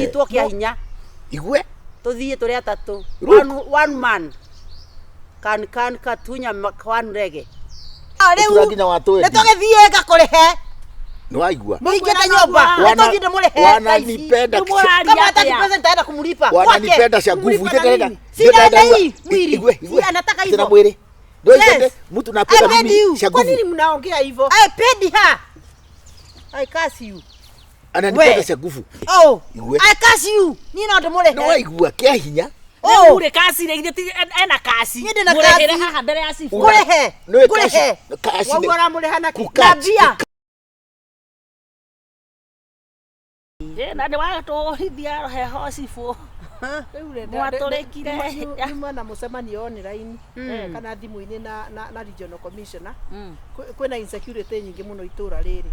Nyitwo kĩa hinya. Igue. Tũthiĩ tũrĩ atatũ. Look. One man can katunya one rege. Rĩu nginya wa Nĩ twendi. tũgĩthiĩ ngakũrĩhe. Nĩ waigua? Mũingĩte nyũmba. Nĩ tũthiĩ ndĩmũrĩhe. Wananipenda Rĩu mũraria Kama hataki atĩa? president aenda kumlipa. wananipenda cia nguvu Kumlipa na itekereka. nini? Sina dai mwili. Si anataka Sina hivyo. mwili. Ndio Yes. itende mtu napenda I paid mimi you. cia Kwa nguvu. nini mnaongea hivyo? I paid her. I curse you. Ananipenda We. cia nguvu. Oh. Igue. I curse you. Niĩ no Nĩ ndĩmũrĩhe. waigua kĩa hinya. Oh. Rĩu rĩ kasi rĩ githĩ ti ena kasi. Niĩ ndĩna Mũrĩhĩre kasi. haha mbere ya cibũ. Ngũrĩhe. Nĩ Ngũrĩhe. kasi. Waugua ũramũrĩha na kĩ? Na mbia. Ĩ, na nĩ watũhithia heho cibũ. Rĩu rĩ, Mwatũrĩkire. nyuma na mũcemanio online kana thimũ-inĩ na regional commissioner. Kwĩna insecurity nyingĩ mũno itũra rĩrĩ.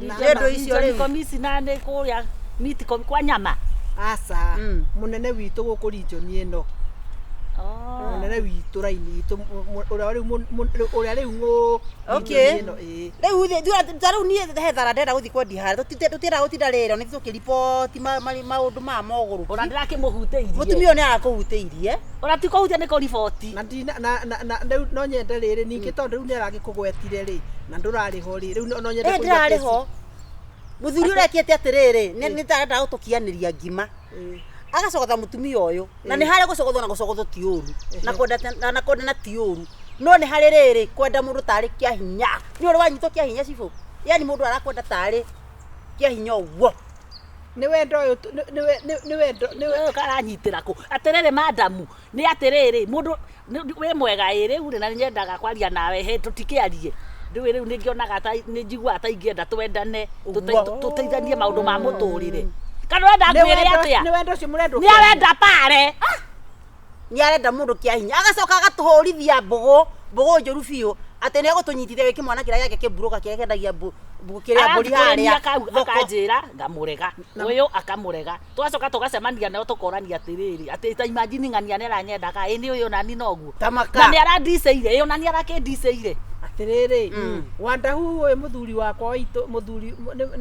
Nĩ ũndũ icio rĩu. Commissioner nĩ kũrĩa meat kwa nyama. Aca, mũnene witũ gũkũ region ĩno. Oh. Mũnene witũ raini itũ ũrĩa rĩu ũrĩa rĩu ngũ Okay. region ĩno ĩĩ. Rĩu ta rĩu niĩ he thara ndĩrenda gũthiĩ kwendia harĩa tũtiendaga gũtinda rĩrĩ nĩ tũkĩriboti maũndũ maya Ona mogũrũki. ndĩrakĩmũhutĩirie. Mũtumia ũyũ nĩ arakũhutĩirie. Ona ti kũhutia nĩ kũriboti. Na ndina na na na rĩu no nyende rĩrĩ ningĩ tondũ rĩu nĩ aragĩkũgwetire rĩ na ndũrarĩ ho rĩ rĩu no nyende Ĩ kũigua ndĩrarĩ kesi. ho. Mũthuri ũrĩa ekĩte atĩrĩrĩ nĩ ta arenda gũtũkianĩria ngima. Agacogotha mũtumia ũyũ na nĩ harĩa gũcogothwo na gũcogothwo ti ũru na kwenda na kwendana ti ũru no nĩ harĩ rĩrĩ kwenda mũndũ tarĩ kĩa hinya nĩ ũrĩ wanyitwo kĩa hinya cibũ yani mũndũ arakwenda tarĩ kĩa hinya ũguo. Nĩ wendo ũyũ nĩ wendo nĩ Ũyũ karanyitĩra kũ atĩrĩrĩ madamu nĩ atĩrĩrĩ mũndũ wĩ mwega ĩ rĩu rĩ na nĩnyendaga kwaria nawe he tũtikĩarie rĩu rĩu nĩngĩonaga ta nĩ njiguaga ta ingĩenda twendane tũteithanie maũndũ ma mũtũrĩre kana ũrenda ngwĩre atĩa nĩ wendo ũcio mũrendwo nĩ arenda pare Nĩ arenda mũndũ kĩa hinya agacoka agatũhũrithia mbũgũ mbũgũ njũru biũ atĩ nĩ egũtũnyitithia wĩ kĩmwana kĩrĩa gĩake kĩmburuka kĩrĩa kĩendagia kĩrĩa mbũri harĩa kau thoko. akanjĩra ngamũrega ũyũ akamũrega tũgacoka tũgacemania nao tũkorania atĩrĩrĩ atĩ ta imagine ng'ania nĩ aranyendaga ĩ nĩ ũyũ nani noguo Tamaka. na nĩ arandicĩire ĩ ona nĩ arakĩndicĩire Atĩrĩrĩ, Wandahu ũyũ mũthuri wakwa waitũ mũthuri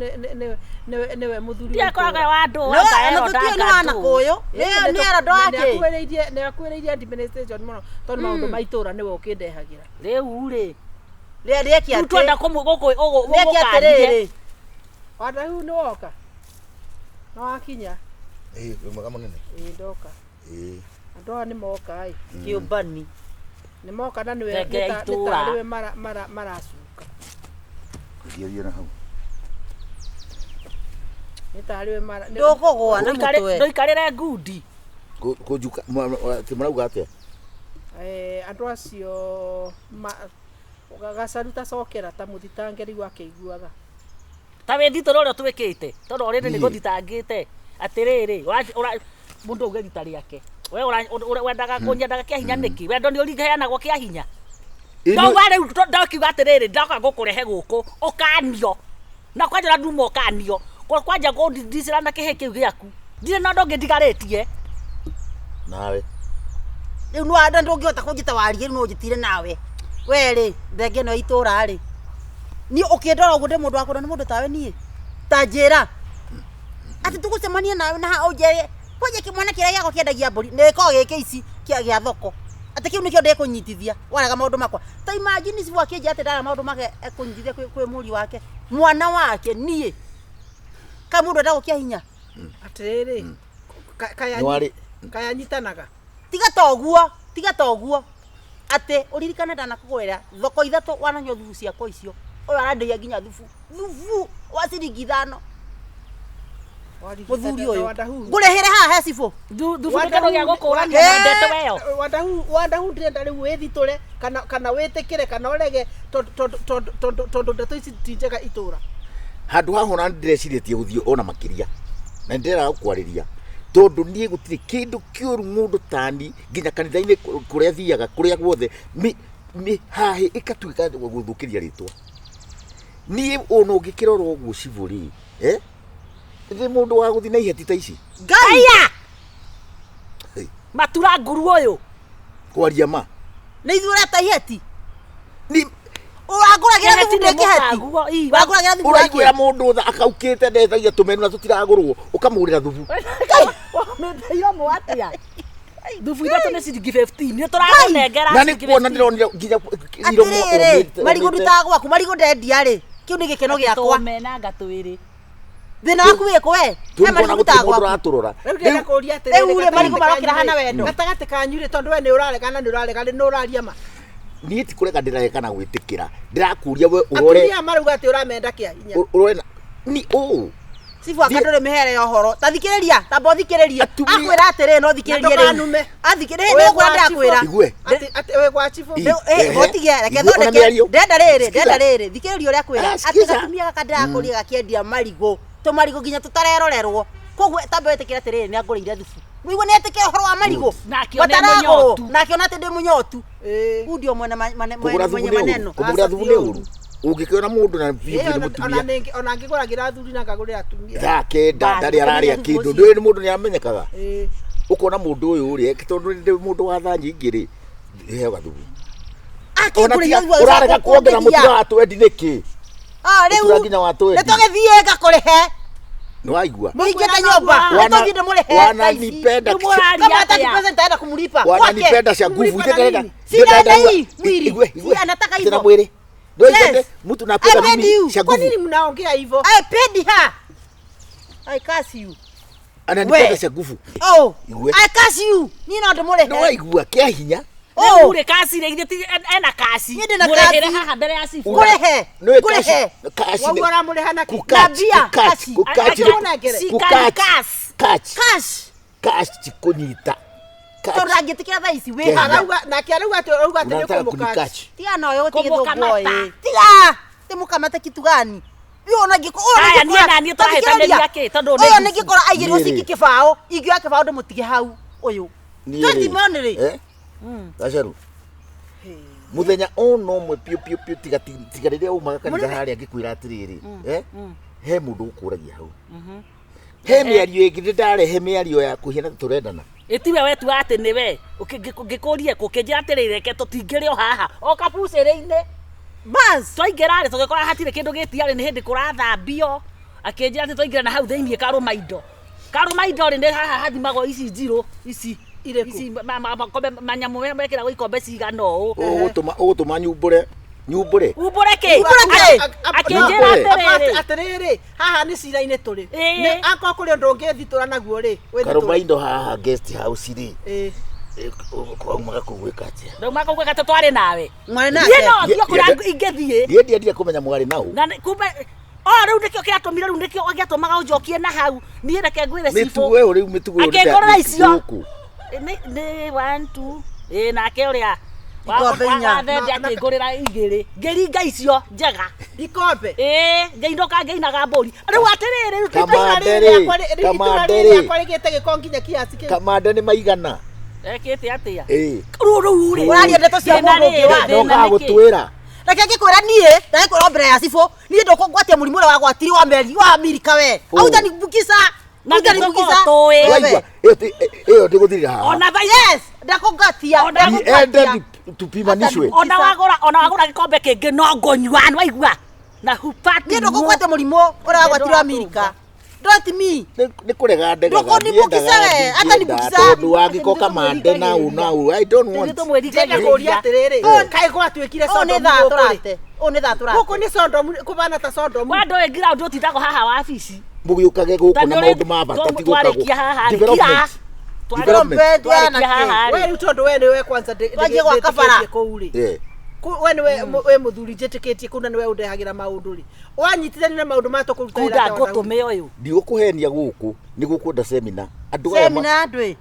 nĩwe mũthuri wa ndiakoraga itũũra. wa andũ No, na tũtiũĩ nĩ wa nakũyũ Ĩĩ, nĩ erando wake nĩ akuhĩrĩirie administration mũno tondũ maũndũ ma itũũra nĩwe ũkĩndehagĩra. rĩu rĩ rĩeke rĩu atĩ twenda rĩeke gũkũmũkanie atĩrĩrĩ Wandahu nĩ woka? Nĩ wakinya? Ĩĩ, wĩ mwega mũnene. Ĩĩ ndoka. Ĩĩ. Andũ aya nĩ moka ĩ. kĩũmbani Nĩ moka na nĩwe Thenge ya nĩ itũũra. tarĩ we maracuka. Thiĩ thiĩ na hau. Nĩ tarĩ we mara ndũkũgũa na mũtwe ndũikarĩre ngundi Kũnjuka atĩ mũrauga atĩa? Andũ acio gacaru tacokera ta mũthitange rĩu akĩiguaga. Ta wĩthitũra ũrĩa twĩkĩte tondũ already nĩ Niĩ. gũthitangĩte atĩrĩrĩ mũndũ auge rita rĩake we wendaga kũnyendaga kĩa hinya nĩkĩ wendo nĩ ũriheanagwo kĩa hinya Ĩ, nĩ- ndauga rĩu ndakiuga atĩrĩrĩ ndoka ngũkũrehe gũkũ ũkanio na kwanja ũrĩa nduma ũkanio kwanja kũndicĩra na kĩhĩ kĩu gĩaku ndirĩ na ũndũ ũngĩ ndigarĩtie Nawe. rĩu nĩ wanda ndũngĩhota kũnjĩta warie rĩu no ũnjĩtire nawe we rĩ thenge ĩno ya itũũra rĩ niĩ ũkĩndora ũguo ndĩ mũndũ wa kwendwo nĩ mũndũ tawe niĩ ta njĩra atĩ tũgũcemania nawe na haha ũnjĩre kwanja kĩmwana kĩrĩa gĩakwa kĩendagia mbũri nĩ gĩkoragwo gĩkĩ ici kĩa gĩa thoko atĩ kĩu nĩkĩo ndĩkũnyitithia warega maũndũ makwa ta imagine cibũ akĩnjĩra atĩ ndarega maũndũ make ekũnyitithia kwĩ mũriũ wake mwana wake niĩ kaĩ mũndũ endagwo kĩa hinya Atĩrĩrĩ, Nĩ warĩ kayanyitanaga. tiga ta ũguo tiga ta ũguo atĩ ũririkane ndanakũgũrĩra thoko ithatũ wananyua thubu ciakwa icio ũyũ arandĩhia nginya thubu thubu wa ciringi ithano mũthuri ũyũ ngũrĩhĩre haha he cibũ thubu nĩ kĩndũ gĩa gũkũrania na ndeto ĩyo Wandahu Wandahu ndĩrenda rĩu wĩthitũre kana wĩtĩkĩre kana ũrege tondũ ndeto ici ti njega itũũra. Handũ haha ona ndĩrecirĩtie gũthiĩ ona makĩria na nĩndĩrenda gũkwarĩria tondũ niĩ gũtirĩ kĩndũ kĩũru mũndũ tani nginya kanitha-inĩ kũrĩa thiaga kũrĩa guothe mĩhahĩ ĩkatuĩka gũthũkĩria rĩtwa niĩ ona ũngĩkĩrora ũguo cibũ rĩ ndĩ mũndũ wa gũthiĩ na iheti ta ici. Ngai Matura nguru ũyũ Kwaria ma nĩ ithuĩ ũreta iheti ni Ũrangũragĩra Kĩheti thubu nĩ ndĩ kĩheti. mũkaguo, ii, Ũrangũragĩra thubu Ũraiguĩra wakĩ. mũndũ tha akaukĩte ndethagia tũmenu na tũtiragũrwo ũkamũgũrĩra thubu. Wamĩte iromo atĩa? Thubu ithatũ nĩ ciringi 15. Nĩ tũrakũnengera Na nĩ ciringi kuona 15. ndĩronire nginya iromo Atĩrĩrĩ, ũmĩte- marigũ ũmĩte. ndutaga gwaku, marigũ ndendia rĩ, kĩu nĩ gĩkeno gĩakwa. Tũme na ngatwĩrĩ. Thĩna waku wĩkũ we? He Tũrĩ marigũ kuona gũtirĩ ndutaga mũndũ gwaku. ũratũrora. Rĩu ndĩrenda Rĩu kũũria atĩrĩrĩ, Rĩu rĩ, gatagatĩ marigũ marokĩra kanyu hana rĩ, wendo. gatagatĩ kanyu rĩ tondũ we nĩ ũraregana nĩ ũraregana nĩ ũraria ma niĩ ti kũrega ndĩrarega na gwĩtĩkĩra ndĩrakũria we ũrore atumia marauga atĩ ũramenda kĩa hinya ũrore na ni ũũ Cibu aka ndũrĩ mĩhere ya ũhoro. Ta thikĩrĩria, tamba ũthikĩrĩrie. Atumia- Akwĩra atĩrĩrĩ, no thikĩrĩrie Na rĩu. ndũkanume. Athikĩrĩrie, Wĩ nĩ gwa gũkwĩra ndĩrakwĩra. cibũ. Igue. Atĩ- atĩ wĩ gwa cibũ Ii. Rĩu, eh, Ehe. ũtige reke Igue, ona thondeke mĩario. ndenda rĩrĩ Sikiza. ndenda rĩrĩ thikĩrĩria ũrĩa kwĩra Ah, atĩ sikiza. gatumia gaka ndĩrakũria gakĩendia marigũ tũmarigũ nginya tũtarerorerwo koguo tamba wĩtĩkĩre atĩrĩrĩ nĩ angũrĩire thubu wĩigua nĩ etĩkĩra ũhoro wa marigũ Na akĩona Mataragũrwo, mũnyotu. na akĩona atĩ ndĩ mũnyotu Ĩĩ. u ndio mwene kũgũra thubu mwenye nĩ ũru maneno kũmũgũra thubu nĩ ũru ũngĩkĩona mũndũ na biũ Ĩĩ, nĩ ona- ona mũtumia ningĩ- ona ngĩgũragĩra athuri na ngagũrĩra atumia thaa kenda Basi, ndarĩ ararĩa thubu kĩndũ ũcio. ndũĩ nĩ mũndũ nĩ amenyekaga Ĩĩ. ũkona mũndũ ũyũ rĩ tondũ nĩ mũndũ wa thaa nyingĩ rĩ heo gathubu Ona akĩngũrĩire tiga thubu ũrarega kuongerera mũtura wa twendi nĩkĩ Ah, rĩu Mũtura nginya wa twendi. nĩ tũgĩthiĩ ngakũrĩhe nĩ waigua mũhingĩte nyũmba nĩ tũthiĩ ndĩmũrĩhe thaa ici. wananipenda Rĩu mũraria Kama hataki atĩa? pesa nitaenda kumlipa kwake. wananipenda cia nguvu Kumlipa na itenderera nini? Sina dai, mwili. Si anataka tena hivyo. mwili ndio Yes. mtu napenda I paid mimi you. cia Kwa nguvu nini mnaongea hivyo? I paid her. I curse you. ananipenda We. cia nguvu Oh, Igue. I curse you. Niĩ no nĩ ndĩmũrĩhe. waigua kĩa hinya Rĩu Oh, rĩ kasi rĩ githĩ ti ena kasi. Niĩ ndĩna Mũrĩhĩre kasi. haha mbere ya cibũ. Ngũrĩhe. Nĩũĩ Ngũrĩhe. kasi Waguo ũramũrĩha na kĩ? Na mbia, kasi. Sikani kasi. Cash. kaci kũnyita Tondũ ndangĩtĩkĩra thaa ici wĩ Kenya. haha. Arauga nake arauga atĩ arauga atĩ nĩ unataka kũmũkaci. kunikachi Tiga na ũyũ gũtirĩ Kũmũkamata. gĩthũngũ ĩ. Tiga. Ndĩmũkamate kitu gani? Ũyũ ona ngĩko ũyũ Aya, ona niĩ na niĩ tũrahĩtanĩria kĩ? Tondũ nĩ Ũyũ thubu. nĩngĩkora aigĩrwo Niĩ rĩ. cingi kĩbaũ, ingĩoya kĩbaũ ndĩmũtige hau ũyũ. Twenty money rĩ. gacaru muthenya ona ũmwe piũ piũ piũ tiga tiga rĩrĩa umaga kanitha harĩa ngĩkwĩra atĩrĩrĩ eh, he mũndũ ũkũragia hau he mĩario ĩngĩ ndĩ ndarehe mĩario ya kũhiana ta tũrendana ĩtiwe wetua atĩ nĩwe ngĩkũrie kũ kĩnjĩra atĩrĩrĩ reke tũtingĩrĩ o haha o kabucĩrĩ-inĩ Bas. twaingĩra rĩ tũgĩkora hatirĩ kĩndũ gĩtiarĩ nĩ hĩndĩ kũrathambio akĩnjĩra atĩ twaingĩra na hau thĩiniĩ karũma indo karũma indo rĩ nĩ haha hathimagwo ici njirũ ici Irĩkũ? ici makombe manyamũ marĩa mekĩragwo ikombe cigana ũũ ũgũtũma ũgũtũma nyumbũre nyumbũre umbũre kĩ Umbũre kĩ? Akĩnjĩra Umbũre. atĩrĩrĩ Atĩrĩrĩ, haha nĩ cira-inĩ tũrĩ. Ĩĩ. Nĩ akorwo kũrĩ ũndũ ũngĩthitũra naguo rĩ, wĩthitũre. karũma indo haha guest house rĩ Ĩĩ. kwaumaga kũu gwĩka atĩa ndauma kau gwĩka tũtwarĩ nawe Mwarĩ niĩ nake. no thiĩ kũrĩa Ye- ingĩthiĩ niĩ ndiendire kũmenya mwarĩ nau na kumbe o rĩu nĩkĩo kĩratũmire rĩu nĩkĩo gĩatũmaga ũnjokie na hau niĩ reke ngwĩre mĩtugo cibũ ĩyo rĩu mĩtugo ĩyo Akĩngũrĩra icio. gũkũ nĩ one two ĩ nake ũrĩa Ikombe inya. wathende akĩngũrĩra igĩrĩ ngĩringa icio njega Ikombe. ĩ ngĩinũka ngĩinaga mbũri rĩu atĩrĩrĩ rĩu Kama- Itũra rĩrĩ Kamande rĩ, rĩakwa rĩ- itũra kamande rĩrĩ rĩ. rĩakwa rĩgĩte gĩko nginya kiasi kĩu. kamande nĩ maigana ekĩte atĩa ĩĩ rĩu rĩu rĩ Ũraria ndeto cia Thĩna mũndũ ũngĩ rĩ, wa- thĩna nokaga nĩ kĩ? gũtwĩra Reke ngĩkwĩra niĩ, ndagĩkwĩra mbere ya cibũ, niĩ ndũkũngwatia mũrimũ ũrĩa wagwatirio wa meri wa Amerika we. Ũ. Hautanibukica. Na Hautanibukica. nĩtũkorwo tũĩ. waigua ĩyo ĩyo ndĩgũthirĩra haha ona thaa Yes, ndakũngatia. Ona- niende tupimanishwe ona wagũra ona wagũra gĩkombe kĩngĩ no ngũnyua nĩwaigua na hupati Niĩ ndũkũngwatia mũrimũ ũrĩa wagwatirio wa Amerika. Don't me. nĩ kũrega ndegaga Ndũkũnibukisa we, hata nibukisa. tondũ wangĩko kamande nau nau i don't want Ndĩrenda kũũria atĩrĩrĩ, kaĩ gwatuĩkire Ũũ nĩ Sodomu thaa gũkũ rĩ? tũrate. Ũũ nĩ thaa tũrate. Gũkũ nĩ Sodomu, kũbana ta Sodomu. wandå ä ngira ũtindagwo haha wabici mũgĩũkage gũkũ Ta na nĩ ũrĩ- maũndũ ma bata ti twarĩkia haha gũka rĩ, kira. development Development. Twarĩkia haha We rĩ rĩu tondũ we nĩwe kwanza Twanjie gwaka bara. ndĩtĩkĩtie kũu rĩ. Eh, We nĩwe wĩ mũthuri njĩtĩkĩtie kũu na nĩwe ũndehagĩra maũndũ rĩ. Wanyitithania na maũndũ maya tũkũruta wĩra kunda ta wa Daudi. ngũtũme ũyũ ndigũkũhenia gũkũ nĩ gũkwenda semina andũ aya ma- Semina ndwĩ.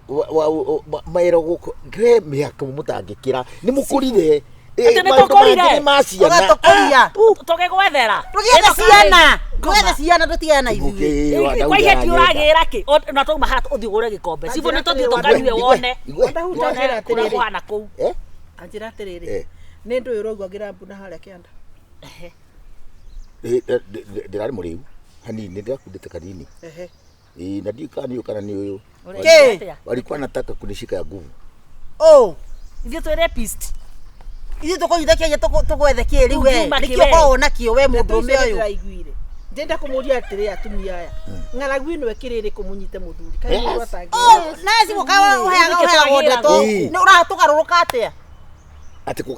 maero gũkũ he mĩhaka mũtangĩkĩra nĩ mũkũrire Atĩ nĩ maũndũ tũkũrire? mangĩ nĩ ma ciana Ũgatũkũria. tũgĩgwethera Tũgĩethe ciana. Tũgĩethe ciana tũtigane na ithuĩ. kwa iheti ũragĩra kĩ na twauma haha ũthiĩ ũgũre gĩkombe cibũ nĩ tũthiĩ tũkanyue wone Wandahunja wone njĩra kũrĩa atĩrĩrĩ. kũhana kũu Anjĩra atĩrĩrĩ, Eh. nĩ ndũĩ ũraigua ngĩrambu na harĩa kĩanda. ndĩrarĩ mũrĩu hanini ndĩrakundĩte kanini Ehe. Ĩ, na ndiũĩ kana nĩ ũyũ kana nĩ ũyũ Kĩ? walikuwa nataka kunishika ya nguvu Ũũ. ithuĩ twĩ rapist Ithuĩ tũkũnyita kĩanya tũgwethe kĩ rĩu we? Tũngiuma kĩ Nĩkĩo we? ũkoragwo nakĩo we Ndeto mũndũrũme icio ũyũ? ndĩraiguire. Ndĩrenda kũmũria atĩrĩ atumia aya ng'aragu ĩno ĩkĩrĩ ĩrĩkũ mũnyite mũthuri kaĩ mũndũ Yes. atangĩ Oh, nawe cibũ kaĩ ũheaga Nĩkĩ ũheagwo twagĩragwo? ndeto Ii. nĩ ũratũgarũrũka atĩa? Atĩ kũ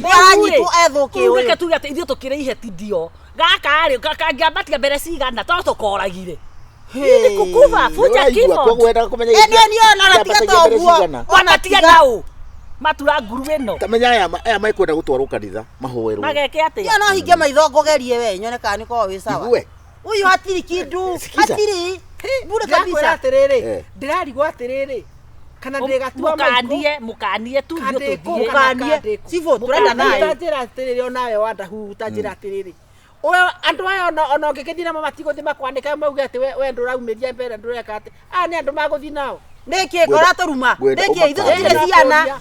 Ũranyitwo ethwo kĩ Rĩu reke ũyũ? tuge atĩ ithuĩ tũkĩrĩ iheti ndio gaka rĩ kangĩambatia mbere cigana to tũkoragire Hii ni kukuva fuja Nĩũraigua, keyboard koguo wendaga kũmenya Ĩ, niĩ niĩ ona tiga kĩambatagia mbere toguo. cigana. kwambatia naũ matura nguru ĩno Ta menya aya mekwenda gũtwarwo kanitha mahoerwo. mageke atĩa Niĩ no hinge maitho ngũgerie we nyone kana nĩ ũkoragwo wĩ sawa. Igue. Huyu hatiri kindu, Sikiza. hatiri. Bure Ndĩrakwĩra kabisa. atĩrĩrĩ Eh. ndĩrarigwo atĩrĩrĩ kana ndĩgatua maikũ mũkanie mũkanie tu ithuĩ Kandĩkũ, tũthiĩ kana Mũkanie. kandĩkũ. Cibũ, tũrenda Mũkanie. thayũ. Ũtanjĩra atĩrĩrĩ onawe wandahuhu ũtanjĩra atĩrĩrĩ we andũ aya ona ũngĩgĩthiĩ namo matigũthiĩ makwandĩka mauge atĩ we ndũraumĩria mbere ndũreka atĩ aya nĩ andũ magũthiĩ nao Nĩkĩ ngora tũruma? Ngwenda Nĩkĩ ithuĩ ũmakanie. tũtirĩ ciana?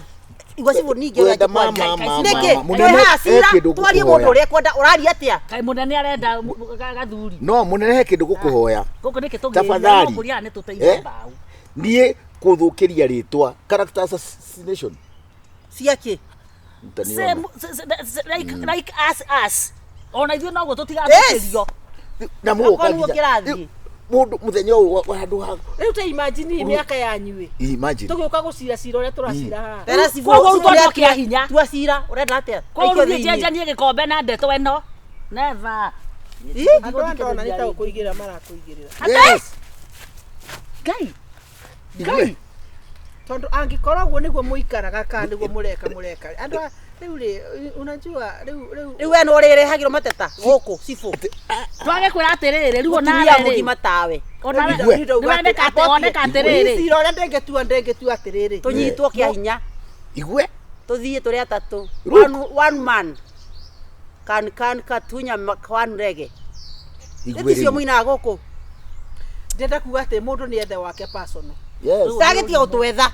Igua cibũ ningĩ ũrĩa Ngwenda mama, njikwaria. mama, Nĩkĩ mama. Mũnene, twĩ haha he cira kĩndũ twarie ngũkũhoya. mũndũ ũrĩa ekwenda ũraria atĩa? kaĩ mũnene arenda gathuri No mũnene he kĩndũ gũkũhoya. gũkũ nĩkĩ Tafadhali. tũngĩkũria nĩ tũteithie Eh? mbaũ Niĩ kũthũkĩria rĩtwa character assassination. Ciakĩ? Mtaniona. Same, like us ona ithuĩ noguo tũtigathũkĩrio Na mũgũka Akorwo nĩguo nginya- kĩrathiĩ. Mũndũ mũthenya ũyũ wa handũ ha rĩu ta imagine mĩaka yanyu ĩ imagine. tũgĩũka gũcira cira ũrĩa tũracira haha Tera cibũ. Koguo cibũ rutwo nĩ kĩa hinya. Tua cira ũrenda atĩa? koguo Aikio rĩu thĩinĩ. njenjanie gĩkombe na ndeto ĩno never Ĩ? andũ aya ndona nĩ ta gũkũigĩrĩra marakũigĩrĩra Yes. Ngai Igue. tondũ angĩkorwo ũguo nĩguo mũikaraga kana nĩguo mũreka mũreka andũ aya rĩu rĩ unajua rĩu rĩu Rĩu we nĩ ũrĩrehagĩrwo mateta gũkũ cibũ. twage kwĩra atĩrĩrĩ rĩu Mũtumia onawe rĩ mũgima tawe. onawe Igue. nĩwoneka atĩ woneka atĩrĩrĩ cira ũrĩa ndĩngĩtua ndĩngĩtua atĩrĩrĩ Tũnyitwo kĩa hinya. Igue. Tũthiĩ tũrĩ atatũ. Look. One man. Can katunya one rege. Igue Nĩ ticio rĩu. mũinaga gũkũ. ndĩrenda kuga atĩ mũndũ nĩ ethe wake personal Yes. Ndagĩtiga gũtwetha.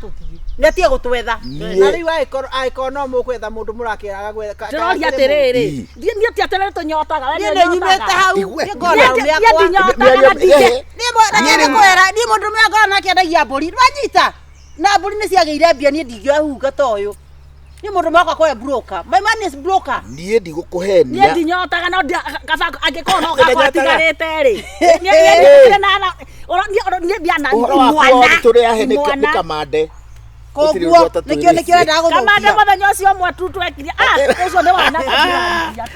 Nĩ atige gũtwetha. Na Niĩ rĩu angĩkorwo no mũgwetha mũndũ mũrakĩraga gwetha ndĩroria atĩrĩrĩ Ii. niĩ ti atĩrĩrĩ tũnyotaga we Niĩ nĩ nĩ nyumĩte hau. Igue. Niĩ ngoragwo na arũme Niĩ akwa. ndinyotaga na ndingĩ Eh, Niĩ ndĩkwĩra, niĩ mũndũ ũrũme akoragwo nake endagia mbũri. Nĩwanyita? Na mbũri nĩ ciagĩire mbia niĩ ndingĩoya hunga ta ũyũ. Niĩ mũndũ ũrũme wakwa akoragwo e broker. My man is broker. Niĩ ndigũkũhenia. niĩ ndinyotaga no kaba angĩkorwo no gakwa Ndinyotaga. atigarĩte rĩ niĩ niĩ na niĩ ndiana Ũhoro wa imwana kwao tũrĩ ahe nĩ imwana kamande. Gũtirĩ Koguo ũndũ atatwĩrĩte. nĩkĩo nĩkĩo endaga kamande gũthũkia. mũthenya ũcio ũmwe tu twekire ah ũcio nĩ wana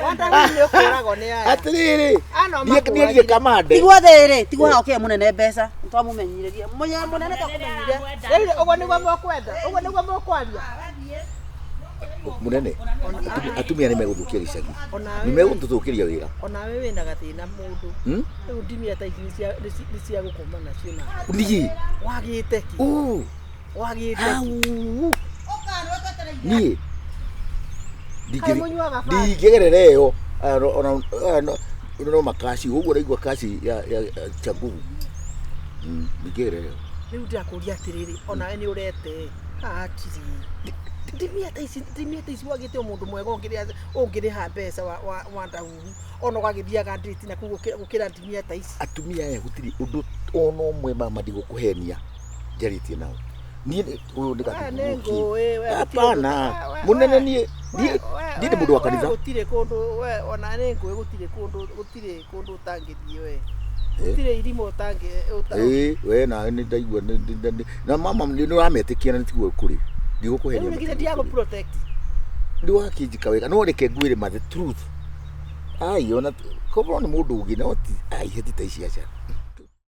wandahuhu nĩ ũkũragwo nĩ aya Atĩrĩrĩ. Ano Niĩ niĩ ndirĩ kamande. Tigwo thĩrĩ, tigwo haha ũkĩhe mũnene mbeca. Nĩtwamũmenyithĩrie. Mũnene twakũmenyire. rĩu ũguo nĩguo mũkwenda ũguo nĩguo mũkwaria Mũnene. Atumia nĩ megũthũkia gĩcagi. Onawe Nĩ megũtũthũkĩria wĩra. onawe wĩna gathĩna mũndũ Hmm? rĩu ndimia ta ici nĩ cia gũkoma nacio na Niĩ. wagĩte kĩ Uu. wagĩte kĩ Au. Niĩ. Kaĩ mũnyuaga bangi? Ndingĩgerera ĩyo. Aya ona aya no makaci ũguo ũraigua kaci ya cha nguvu. Ndingĩgerera ĩyo. rĩu ndĩrakũria atĩrĩrĩ onawe nĩ ũrete hatirĩ ndimia ta ici ndimia ta ici wagĩte o mũndũ mwega ũngĩrĩha mbeca wa ndahuhu ona ũgagĩthiaga ndĩti na kũu gũkĩra ndimia ta ici Atumia aya gũtirĩ ũndũ ona ũmwe mama ndigũkũhenia njarĩtie nao. Niĩ ũyũ nĩ We nĩ gathuguki. ngũĩ, we gũtirĩ Hapana. ũndũ- we- Mũnene we- niĩ niĩ we- niĩ nĩ mũndũ wa we kanitha. gũtirĩ kũndũ we ona nĩ ngũĩ gũtirĩ kũndũ gũtirĩ kũndũ ũtangĩthiĩ we Eh? gũtirĩ irimũ ũtangĩ Ĩĩ, we nawe nĩ ndaigua na mama nĩ ũrametĩkia na nĩ tiguo kũrĩ. Ndigũkũhenia. rĩu nĩ githĩ ndiagũ protect Nĩ wakĩnjĩka wega no reke ngwĩre ma the truth. Ai ona korwo nĩ mũndũ ũngĩ no ti ai heti ta ici aca.